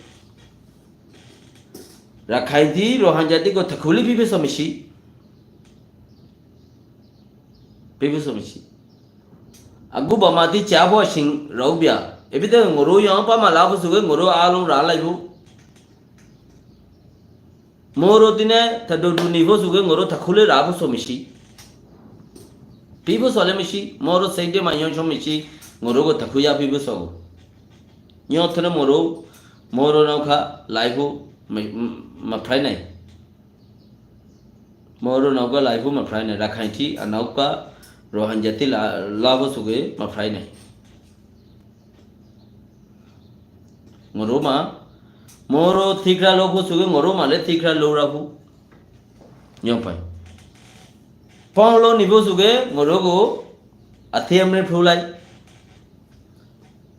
Rakhain ti Rohingya ti go thakule pibo so micí. Pibo so micí. Agu Bamati chabo sing raubia. Ebi te ngoró yó pa ma labu suge ngoró alung ra laibu. Moro tine ta dodu nibo suge ngoró thakule rabu so micí. Pibo sole micí, moro seide ma yó so micí, ngoró go thakuya pibo so. Yó tene moro, moro nokha laibu, ma, ma, mafrai nai. Moro nauka laifu mafrai nai, Rakhain ti a nauka Rohingya ti la, labo suge mafrai nai. Ngoró ma, moro thikra lobo suge ngoró ma le thikra lo rabu. Yong pai. Pong lo nibo suge ngoró go athe amre phulai.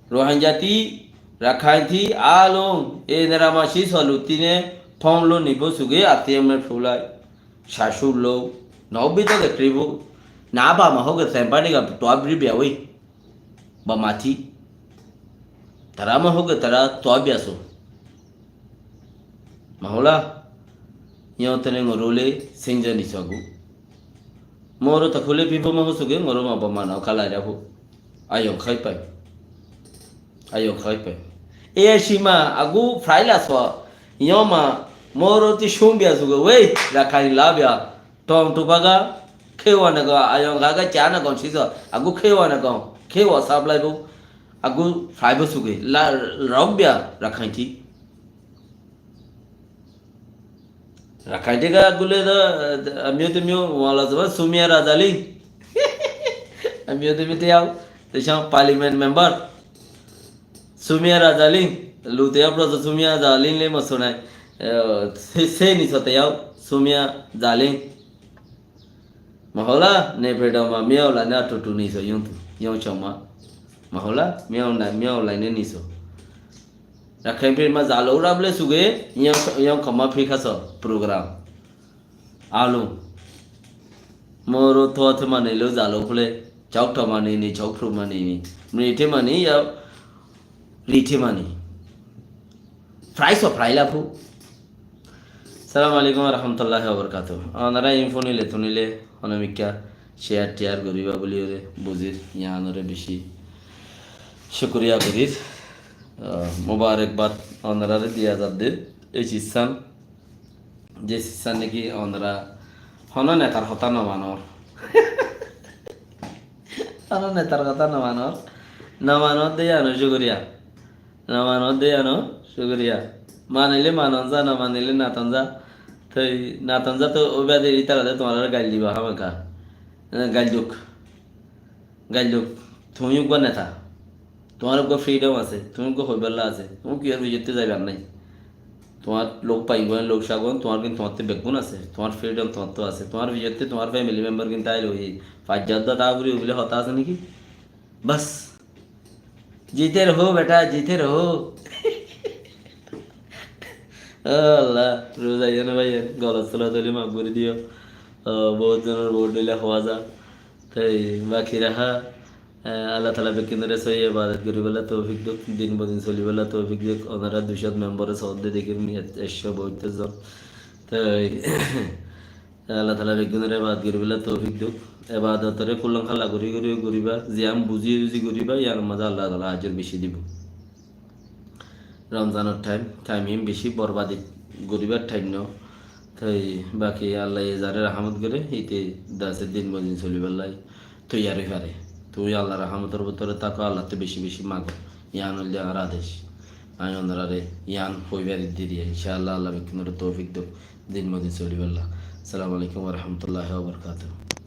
Rohingya ti, Rakhain ti, along, e nara ma si so lutine, Tóun lói nibó sugé, atí emne fúlai, cacú lóu, noóbbi tó dekríbou, na ba ma hóge sempa niga tuábri biawéi, ba matí, tará ma hóge tará tuábbi asó. Mahóla, yóñtene ngoró lé sénja nisó agú. Moro ta kúle bíbo ma húsuge, moro ma ba mana kala ira hú. Ayong kái pai. Ayong kái pai. E aicima, agú fraila sua. Yoma, moro ti cúmbia suge, wéi, rakai labia. Tong tupaga, kéwa naga, ayong gaga chana gon siso. Agú kéwa naga, kéwa sablai bu. Agú fraibo suge. La, rokbia, rakai ti. Rakai dé ga gule do, amiyo tumiyo wala zaba Sumia Razaling. Amiyo tumiyo te yau, te cang parliament member. Sumia Razaling, lu te yau proto Sumia Razaling le mo sunai. Eh, se, se ni so te yau, Sumia Zaling. Mahola, ne pedama miau la na tutu ni so yung tu, yung chama. Mahola, miau na, miau la ne ni so. Rakhai phi ma zalo ura bole suge, yong, yong kama phi khaso program. Alu. Moro to te mani lo zalo bole. Chok to mani ni, chok pru mani ni. Mrite mani ya rite mani. Fry so fry la phu. Assalamu alaikum warahmatullahi wabarakatuh. Onara info nile tunile, hono mikka share tiyar goriba buli ore buzir, iyanore beci cukuriya gorir. Ah, mubarakbad onarare diya zadde. Ei sissan, je sissan neki onara hono netar hotá no manor. Hono netar hotá no manor. No manor de iyano cukuriya. No manor de iyano cukuriya. Manile manon za, no manile naton za. Toi naton za to ói bade itara de tuáñrare gail diba hámaka. Eh, gail duk. Gail duk. Tuñí uggwá neta. Tuáñr uggwá freedom asé. Tuñí uggwá hoibálla asé. Tuñí kiyór fijotte zaibar nai. Tuáñr lok pain gon, lok ca gon, tuáñr gin tuáñtte beggún asé. Tuáñr freedom tuáñttu asé. Tuáñr fijotte tuáñr family member gin táile ói. Faijjá udda tá buli ói buli hotá asé niki? Bas. जीते रहो बेटा, जीते रहो। ओ अल्लाह, रोजा iyán bái, golat solat óile maf gorí diyo. Ó, bout zonor bout dóilla hoó za. Toi baki raha, eh, Allah Taala bekkúnore sóiyi ebadat goríballa toufik douk, din bodin soliballa toufik douk. Onara dui cót member e sódde dekír ni, ek cót bohóttor zon. Toi Allah Taala beggúnore ebadat goríballa toufik douk. Ebadotore kullan kalla gorí gorí goríba, ziyán buzí buzí goríba, iyánor mazé Allah Taala ajor beci dibo. Ramzanor time, time hín beci borbadi goríbar time no. Toi baki Allah ye zare rahamot gore, ite dase din bodin soliballai toiyar ói fare. Tui Allahr rahamotor bútore táko, Allahttu beci beci mago. Iyán óilde añár adec. Añí onorare iyán hoi fari diri, incállah Allah bekkúnore toufik douk. Din bodin soliballa. Assalamu alaikum warahmatullahi wabarakatuh.